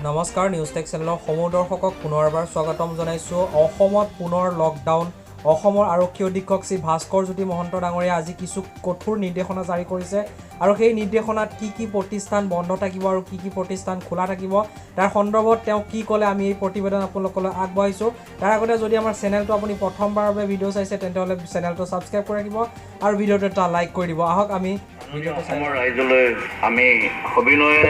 নমস্কাৰ, news tech চেনেলৰ সমূহ দৰ্শকক পুনৰ এবাৰ স্বাগতম জনাইছোঁ। অসমত পুনৰ লকডাউন। অসমৰ আৰক্ষী অধীক্ষক শ্ৰী ভাস্কৰ জ্যোতি মহন্ত ডাঙৰীয়া আজি কিছু কঠোৰ নিৰ্দেশনা জাৰি কৰিছে আৰু সেই নিৰ্দেশনাত কি কি প্ৰতিষ্ঠান বন্ধ থাকিব আৰু কি কি প্ৰতিষ্ঠান খোলা থাকিব, তাৰ সন্দৰ্ভত তেওঁ কি ক'লে, আমি এই প্ৰতিবেদন আপোনালোকলৈ আগবঢ়াইছোঁ। তাৰ আগতে যদি আমাৰ চেনেলটো আপুনি প্ৰথমবাৰৰ বাবে ভিডিঅ' চাইছে, তেন্তে হ'লে চেনেলটো ছাবস্ক্ৰাইব কৰি ৰাখিব আৰু ভিডিঅ'টো এটা লাইক কৰি দিব। আহক, আমি ভিডিঅ'টো চাই অসমৰ ৰাইজলৈ আমি সবিনয়ে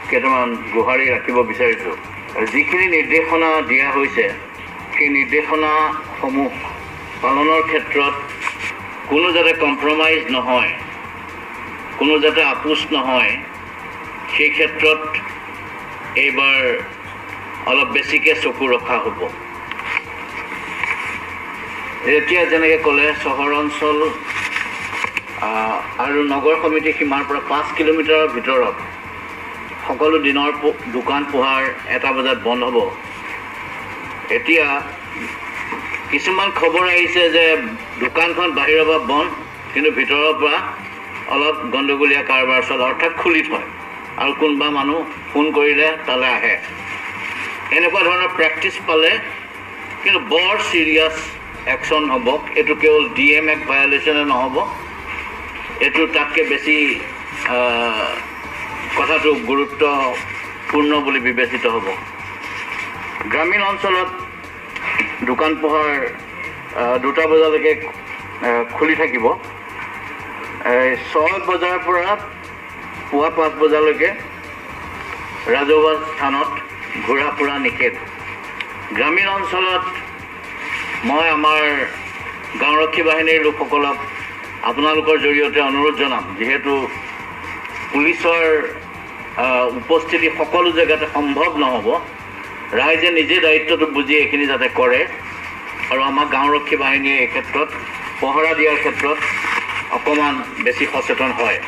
কেইটামান গোহাৰি ৰাখিব বিচাৰিছোঁ। যিখিনি নিৰ্দেশনা দিয়া হৈছে, সেই নিৰ্দেশনাসমূহ পালনৰ ক্ষেত্ৰত কোনো যাতে কম্প্ৰমাইজ নহয়, কোনো যাতে আপোচ নহয়, সেই ক্ষেত্ৰত এইবাৰ অলপ বেছিকৈ চকু ৰখা হ'ব। এতিয়া যেনেকৈ ক'লে, চহৰ অঞ্চল আৰু নগৰ সমিতি সীমাৰ পৰা 5 কিলোমিটাৰৰ ভিতৰত সকলো দিনৰ দোকান পোহাৰ 1টা বজাত বন্ধ হ'ব। এতিয়া কিছুমান খবৰ আহিছে যে দোকানখন বাহিৰৰ পৰা বন্ধ, কিন্তু ভিতৰৰ পৰা অলপ গণ্ডগোলীয়া কাৰবাৰ চলে, অৰ্থাৎ খুলি থয় আৰু কোনোবা মানুহ ফোন কৰিলে তালৈ আহে। এনেকুৱা ধৰণৰ প্ৰেক্টিচ পালে কিন্তু বৰ ছিৰিয়াছ একশ্যন হ'ব। এইটো কেৱল ডি এম এক্ট ভায়লেশ্যনে নহ'ব, এইটো তাতকৈ বেছি কথাটো গুৰুত্বপূৰ্ণ বুলি বিবেচিত হ'ব। গ্ৰামীণ অঞ্চলত দোকান পোহাৰ 2টা বজালৈকে খুলি থাকিব। এই 6 বজাৰ পৰা পুৱা 5 বজালৈকে ৰাজহুৱা স্থানত ঘূৰা ফুৰা নিষেধ। গ্ৰামীণ অঞ্চলত মই আমাৰ গাঁওৰক্ষী বাহিনীৰ লোকসকলক আপোনালোকৰ জৰিয়তে অনুৰোধ জনাম, যিহেতু পুলিচৰ উপস্থিতি সকলো জেগাতে সম্ভৱ নহ'ব, ৰাইজে নিজে দায়িত্বটো বুজি এইখিনি যাতে কৰে আৰু আমাৰ গাঁওৰক্ষী বাহিনীয়ে এই ক্ষেত্ৰত পহৰা দিয়াৰ ক্ষেত্ৰত অকণমান বেছি সচেতন হয়।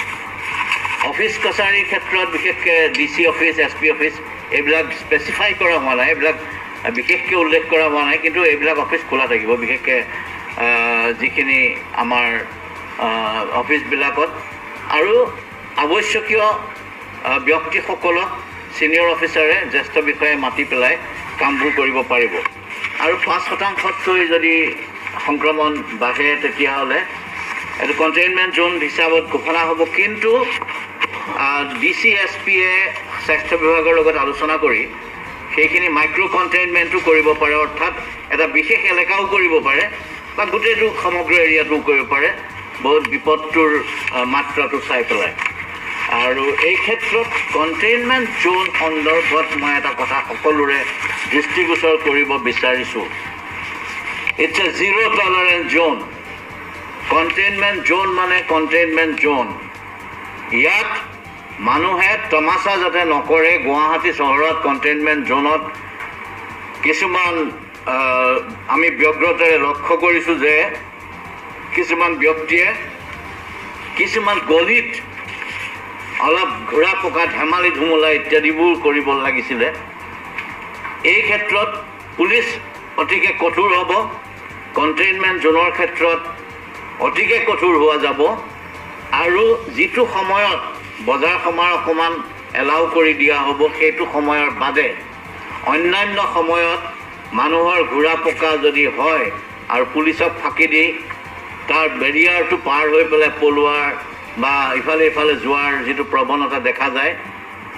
অফিচ কাছাৰীৰ ক্ষেত্ৰত, বিশেষকৈ D C office, S P office, এইবিলাক স্পেচিফাই কৰা হোৱা নাই, এইবিলাক বিশেষকৈ উল্লেখ কৰা হোৱা নাই, কিন্তু এইবিলাক অফিচ খোলা থাকিব, বিশেষকৈ যিখিনি আমাৰ অফিচবিলাকত। আৰু আৱশ্যকীয় ব্যক্তিসকলক ছিনিয়ৰ অফিচাৰে, জ্যেষ্ঠ বিষয়াই মাতি পেলাই কামবোৰ কৰিব পাৰিব। আৰু 5 শতাংশতকৈ যদি সংক্ৰমণ বাঢ়ে, তেতিয়াহ'লে এইটো কণ্টেইনমেণ্ট জ'ন হিচাপত ঘোষণা হ'ব। কিন্তু ডি চি, এছ পিয়ে স্বাস্থ্য বিভাগৰ লগত আলোচনা কৰি সেইখিনি মাইক্ৰ' কণ্টেইনমেণ্টো কৰিব পাৰে, অৰ্থাৎ এটা বিশেষ এলেকাও কৰিব পাৰে বা গোটেইটো সমগ্ৰ এৰিয়াটোও কৰিব পাৰে, বহুত বিপদটোৰ মাত্ৰাটো চাই পেলাই। আৰু এই ক্ষেত্ৰত কণ্টেইনমেণ্ট জ'ন সন্দৰ্ভত মই এটা কথা সকলোৰে দৃষ্টিগোচৰ কৰিব বিচাৰিছোঁ। It's a zero tolerance zone. Containment zone মানে কণ্টেইনমেণ্ট জ'ন। ইয়াত মানুহে তমাচা যাতে নকৰে। গুৱাহাটী চহৰত কণ্টেইনমেণ্ট জ'নত কিছুমান আমি ব্যগ্ৰতাৰে লক্ষ্য কৰিছোঁ যে কিছুমান ব্যক্তিয়ে কিছুমান গলিত অলপ ঘূৰা পকা, ধেমালি ধুমুলা ইত্যাদিবোৰ কৰিব লাগিছিলে। এই ক্ষেত্ৰত পুলিচ অতিকে কঠোৰ হ'ব। কণ্টেইনমেণ্ট জ'নৰ ক্ষেত্ৰত অতিকে কঠোৰ হোৱা যাব। আৰু যিটো সময়ত বজাৰ সমাৰ অকণমান এলাউ কৰি দিয়া হ'ব, সেইটো সময়ৰ বাদে অন্যান্য সময়ত মানুহৰ ঘূৰা পকা যদি হয় আৰু পুলিচক ফাঁকি দি তাৰ বেৰিয়াৰটো পাৰ হৈ পেলাই পলোৱাৰ বা ইফালে ইফালে যোৱাৰ যিটো প্ৰৱণতা দেখা যায়,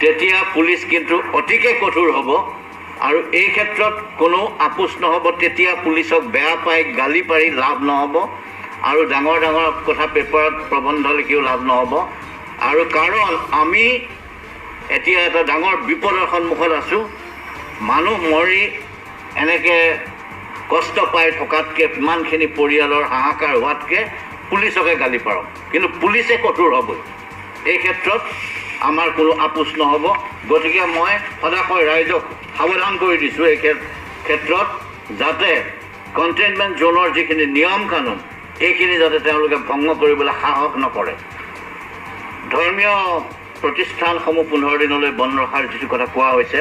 তেতিয়া পুলিচ কিন্তু অতিকে কঠোৰ হ'ব আৰু এই ক্ষেত্ৰত কোনো আপোচ নহ'ব। তেতিয়া পুলিচক বেয়া পাই গালি পাৰি লাভ নহ'ব আৰু ডাঙৰ ডাঙৰ কথা পেপাৰত প্ৰবন্ধ লিখিও লাভ নহ'ব। আৰু কাৰণ আমি এতিয়া এটা ডাঙৰ বিপদৰ সন্মুখত আছোঁ। মানুহ মৰি এনেকৈ কষ্ট পাই থকাতকৈ, ইমানখিনি পৰিয়ালৰ হাহাকাৰ হোৱাতকৈ পুলিচকে গালি পাৰক, কিন্তু পুলিচে কঠোৰ হ'বই। এই ক্ষেত্ৰত আমাৰ কোনো আপোচ নহ'ব। গতিকে মই সদাশয় ৰাইজক সাৱধান কৰি দিছোঁ এই ক্ষেত্ৰত, যাতে কণ্টেইনমেণ্ট জ'নৰ যিখিনি নিয়ম কানুন, এইখিনি যাতে তেওঁলোকে ভংগ কৰিবলৈ সাহস নকৰে। ধৰ্মীয় প্ৰতিষ্ঠানসমূহ 15 দিনলৈ বন্ধ ৰখাৰ যিটো কথা কোৱা হৈছে,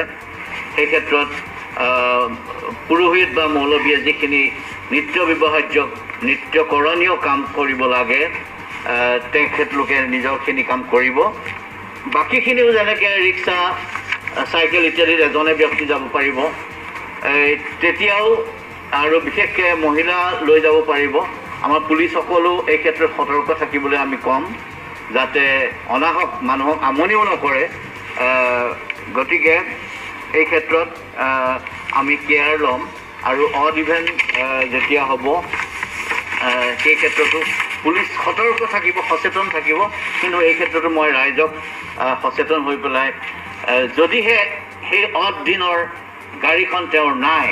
সেই ক্ষেত্ৰত পুৰোহিত বা মৌলবীয়ে যিখিনি নিত্য ব্যৱহাৰ্য, নিত্য কৰণীয় কাম কৰিব লাগে, তেখেতলোকে নিজৰখিনি কাম কৰিব। বাকীখিনিও যেনেকৈ ৰিক্সা চাইকেল ইত্যাদিত এজনে ব্যক্তি যাব পাৰিব, এই তেতিয়াও আৰু বিশেষকৈ মহিলা লৈ যাব পাৰিব। আমাৰ পুলিচসকলো এই ক্ষেত্ৰত সতৰ্ক থাকিবলৈ আমি ক'ম, যাতে অনাহক মানুহক আমনিও নকৰে। গতিকে এই ক্ষেত্ৰত আমি কেয়াৰ ল'ম। আৰু অড ইভেণ্ট যেতিয়া হ'ব, সেই ক্ষেত্ৰতো পুলিচ সতৰ্ক থাকিব, সচেতন থাকিব। কিন্তু এই ক্ষেত্ৰতো মই ৰাইজক সচেতন হৈ পেলাই, যদিহে সেই অড দিনৰ গাড়ীখন তেওঁৰ নাই,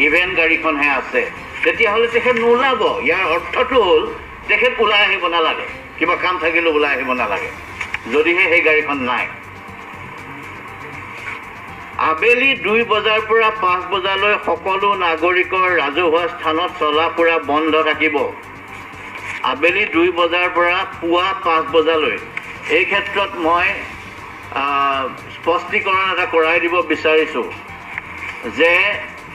ইভেণ্ট গাড়ীখনহে আছে, তেতিয়াহ'লে তেখেত নোলাব। ইয়াৰ অৰ্থটো হ'ল তেখেত ওলাই আহিব নালাগে, কিবা কাম থাকিলেও ওলাই আহিব নালাগে যদিহে সেই গাড়ীখন নাই। আবেলি 2 বজাৰ পৰা 5 বজালৈ সকলো নাগৰিকৰ ৰাজহুৱা স্থানত চলা ফুৰা বন্ধ থাকিব। আবেলি 2 বজাৰ পৰা পুৱা 5 বজালৈ। এই ক্ষেত্ৰত মই স্পষ্টীকৰণ এটা কৰাই দিব বিচাৰিছোঁ যে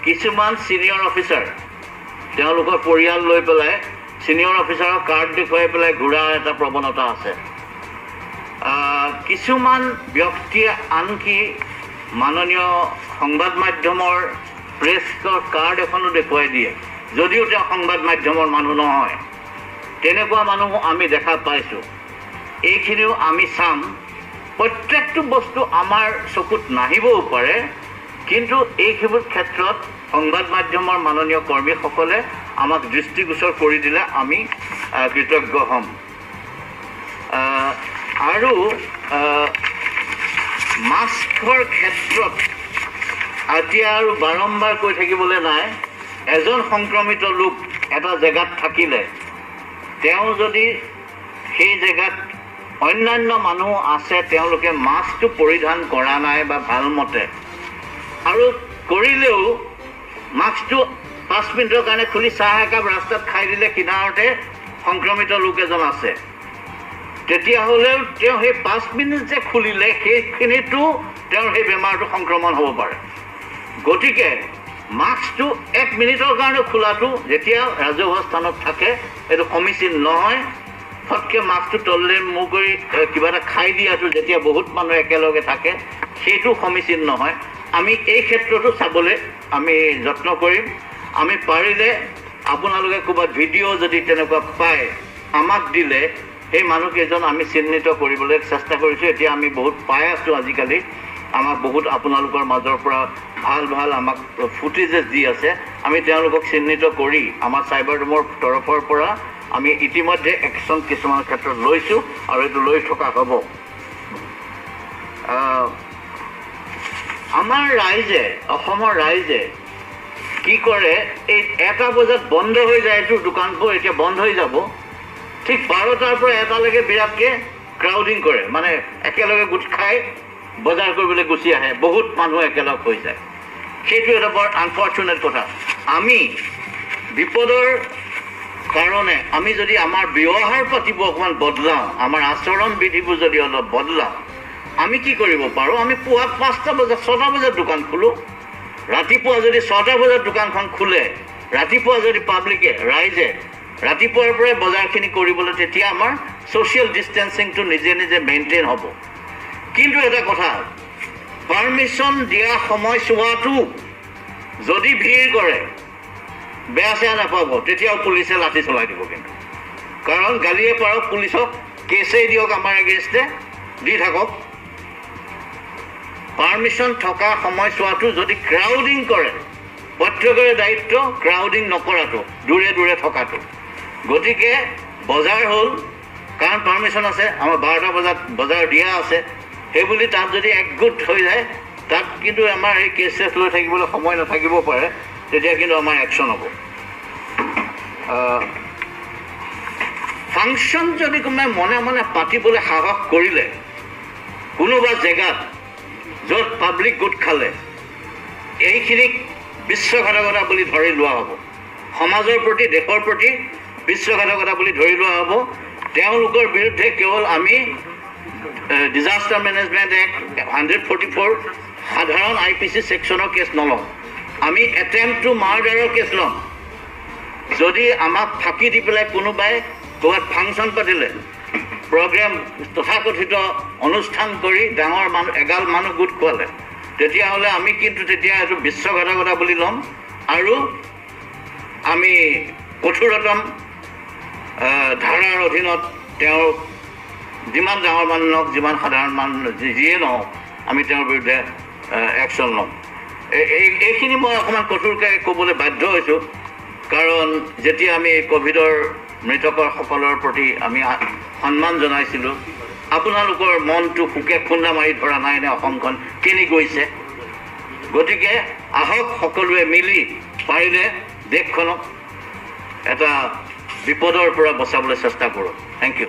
কিছুমান ছিনিয়ৰ অফিচাৰ তেওঁলোকৰ পৰিয়াল লৈ পেলাই ছিনিয়ৰ অফিচাৰৰ কাৰ্ড দেখুৱাই পেলাই ঘূৰা এটা প্ৰৱণতা আছে। কিছুমান ব্যক্তিয়ে আনকি মাননীয় সংবাদ মাধ্যমৰ প্ৰেছৰ কাৰ্ড এখনো দেখুৱাই দিয়ে, যদিও তেওঁ সংবাদ মাধ্যমৰ মানুহ নহয়। তেনেকুৱা মানুহ আমি দেখা পাইছোঁ। এইখিনিও আমি চাম। প্ৰত্যেকটো বস্তু আমাৰ চকুত নাহিবও পাৰে, কিন্তু এইবোৰ ক্ষেত্ৰত সংবাদ মাধ্যমৰ মাননীয় কৰ্মীসকলে আমাক দৃষ্টিগোচৰ কৰি দিলে আমি কৃতজ্ঞ হ'ম। আৰু মাস্কৰ ক্ষেত্ৰত এতিয়া আৰু বাৰম্বাৰ কৈ থাকিবলৈ নাই। এজন সংক্ৰমিত লোক এটা জেগাত থাকিলে তেওঁ যদি সেই জেগাত অন্যান্য মানুহ আছে, তেওঁলোকে মাস্কটো পৰিধান কৰা নাই বা ভালমতে, আৰু কৰিলেও মাস্কটো 5 মিনিটৰ কাৰণে খুলি চাহ একাপ ৰাস্তাত খাই দিলে কিনাৰতে সংক্ৰমিত লোক এজন আছে, তেতিয়াহ'লেও তেওঁ সেই 5 মিনিট যে খুলিলে সেইখিনিতো তেওঁৰ সেই বেমাৰটো সংক্ৰমণ হ'ব পাৰে। গতিকে মাস্কটো 1 মিনিটৰ কাৰণে খোলাটো যেতিয়া ৰাজহুৱা স্থানত থাকে এইটো সমীচীন নহয়। ফটকৈ মাস্কটো তললৈ মূৰ কৰি কিবা এটা খাই দিয়াটো যেতিয়া বহুত মানুহ একেলগে থাকে সেইটো সমীচীন নহয়। আমি এই ক্ষেত্ৰতো চাবলৈ আমি যত্ন কৰিম। আমি পাৰিলে আপোনালোকে ক'ৰবাত ভিডিঅ' যদি তেনেকুৱা পায় আমাক দিলে সেই মানুহকেইজন আমি চিহ্নিত কৰিবলৈ চেষ্টা কৰিছোঁ। এতিয়া আমি বহুত পাই আছোঁ আজিকালি, আমাক বহুত আপোনালোকৰ মাজৰ পৰা ভাল ভাল আমাক ফুটেজেছ দি আছে। আমি তেওঁলোকক চিহ্নিত কৰি আমাৰ চাইবাৰ ৰুমৰ তৰফৰ পৰা আমি ইতিমধ্যে একশ্যন কিছুমান ক্ষেত্ৰত লৈছোঁ আৰু এইটো লৈ থকা হ'ব। আমাৰ ৰাইজে, অসমৰ ৰাইজে কি কৰে, এই 1টা বজাত বন্ধ হৈ যায় এইটো দোকানবোৰ, এতিয়া বন্ধ হৈ যাব। ঠিক 12টাৰ পৰা 1টালৈকে বিৰাটকৈ ক্ৰাউডিং কৰে, মানে একেলগে গোট খাই বজাৰ কৰিবলৈ গুচি আহে, বহুত মানুহ একেলগ হৈ যায়। সেইটো এটা বৰ আনফৰ্চুনেট কথা। আমি বিপদৰ কাৰণে আমি যদি আমাৰ ব্যৱহাৰ পাতিবোৰ অকণমান বদলাওঁ, আমাৰ আচৰণ বিধিবোৰ যদি অলপ বদলাওঁ, আমি কি কৰিব পাৰোঁ, আমি পুৱা 5টা বজাত 6টা বজাত দোকান খোলোঁ। ৰাতিপুৱা যদি 6টা বজাত দোকানখন খোলে, ৰাতিপুৱা যদি পাব্লিকে ৰাইজে ৰাতিপুৱাৰ পৰাই বজাৰখিনি কৰিবলৈ, তেতিয়া আমাৰ ছ'চিয়েল ডিষ্টেঞ্চিংটো নিজে নিজে মেইনটেইন হ'ব। কিন্তু এটা কথা, পাৰ্মিশ্যন দিয়া সময়ছোৱাটো যদি ভিৰ কৰে বেয়া চেয়া নাপাব, তেতিয়াও পুলিচে লাঠি চলাই দিব। কিন্তু কাৰণ গালিয়ে পাৰক পুলিচক, কেছেই দিয়ক আমাৰ এগেইনষ্টে, দি থাকক। পাৰ্মিশ্যন থকা সময়ছোৱাটো যদি ক্ৰাউডিং কৰে, প্ৰত্যেকৰে দায়িত্ব ক্ৰাউডিং নকৰাটো, দূৰে দূৰে থকাটো। গতিকে বজাৰ হ'ল, কাৰণ পাৰ্মিশ্যন আছে, আমাৰ 12টা বজাত বজাৰ দিয়া আছে, সেইবুলি তাত যদি একগোট হৈ যায় তাত কিন্তু আমাৰ এই কেছ চেছ লৈ থাকিবলৈ সময় নাথাকিব পাৰে, তেতিয়া কিন্তু আমাৰ একশ্যন হ'ব। ফাংচন যদি কোনোবাই মনে মনে পাতিবলৈ সাহস কৰিলে কোনোবা জেগাত য'ত পাব্লিক গোট খালে, এইখিনিক বিশ্বাসঘাতকতা বুলি ধৰি লোৱা হ'ব, সমাজৰ প্ৰতি দেশৰ প্ৰতি বিশ্বাসঘাতকতা বুলি ধৰি লোৱা হ'ব। তেওঁলোকৰ বিৰুদ্ধে কেৱল আমি ডিজাষ্টাৰ মেনেজমেণ্ট এক্ট 144 সাধাৰণ আই পি চি ছেকশ্যনৰ কেছ নলওঁ, আমি এটেম্প টু মাৰ্ডাৰৰ কেছ ল'ম। যদি আমাক ফাঁকি দি পেলাই কোনোবাই ক'ৰবাত ফাংচন পাতিলে, প্ৰগ্ৰেম তথাকথিত অনুষ্ঠান কৰি ডাঙৰ মানুহ এগাল মানুহ গোট খোৱালে, তেতিয়াহ'লে আমি কিন্তু তেতিয়া এইটো বিশ্বাসঘাতকতা বুলি ল'ম আৰু আমি কঠোৰতম ধাৰাৰ অধীনত তেওঁৰ, যিমান ডাঙৰ মানুহ নহওক, যিমান সাধাৰণ মানুহ যিয়ে নহওক, আমি তেওঁৰ বিৰুদ্ধে একশ্যন ল'ম। এইখিনি মই অকণমান কঠোৰকৈ ক'বলৈ বাধ্য হৈছোঁ, কাৰণ যেতিয়া আমি ক'ভিডৰ মৃতকসকলৰ প্ৰতি আমি সন্মান জনাইছিলোঁ, আপোনালোকৰ মনটো শোকে খুন্দা মাৰি ধৰা নাই নে অসমখন কেনি গৈছে? গতিকে আহক, সকলোৱে মিলি পাৰিলে দেশখনক এটা বিপদৰ পৰা বচাবলৈ চেষ্টা কৰোঁ। Thank U.